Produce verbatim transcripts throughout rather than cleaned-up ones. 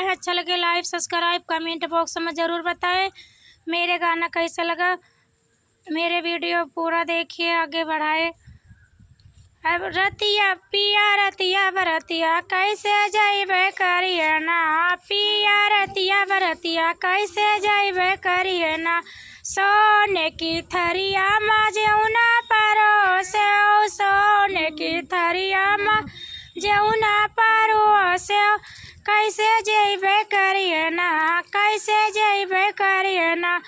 अच्छा लगे, like, subscribe, comment box में ज़रूर बताएं। मेरे गाना कैसा लगा, मेरे video पूरा देखिए, आगे बढ़ाए। अब रतिया पिया रतिया बरतिया कैसे जइबे करिए ना, पिया रतिया बरतिया कैसे जइबे करिए ना। सोने की थरिया मा जेउना परोसे, सोने की थरिया मा जेउना परोसे, कैसे जइबे करिए ना, कैसे जइबे करिए ना।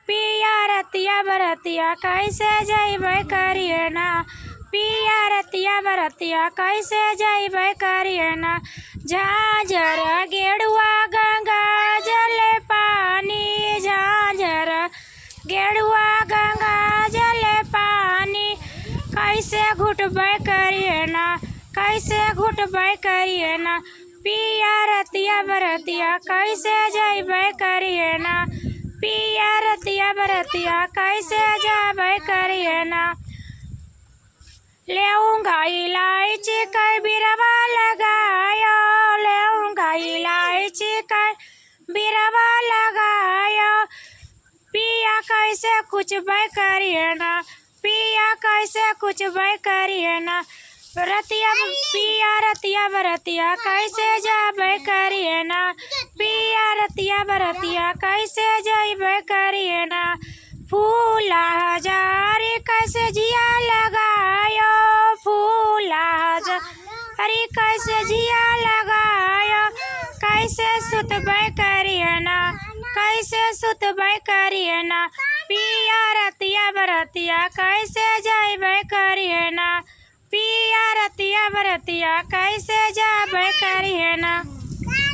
पिया रतिया बरतिया कैसे जइबे करिए ना, पिया रतिया बरतिया कैसे जइबे करिए ना। झांझर गेड़ुआ गंगा जल पानी, झांझर गेड़ुआ गंगा जल पानी, कैसे घुटबे करिए ना, कैसे घुटबे करिए ना। पिया रतिया बरतिया कैसे जइबे करिए ना, पिया रतिया बरतिया कैसे जइबे करिए ना। लेउंगा इलायची कै बिरवा लगायो, लेउंगा इलायची कै बिरवा लगायो। पिया कैसे कुछ बै करिए ना, पिया कैसे कुछ बै करिए ना। रतिया पिया रतिया बरतिया कैसे जाबे करिए ना, पिया रतिया बरतिया कैसे जइबे करिए ना। फूला हजार कैसे जिया लगायो, फूला हजार अरे कैसे जिया लगायो, कैसे सुतबे करिए ना, कैसे सुतबे करिए ना। पिया रतिया बरतिया कैसे जइबे करिए ना, पिया रतिया बरतिया कैसे जाबे करिए ना।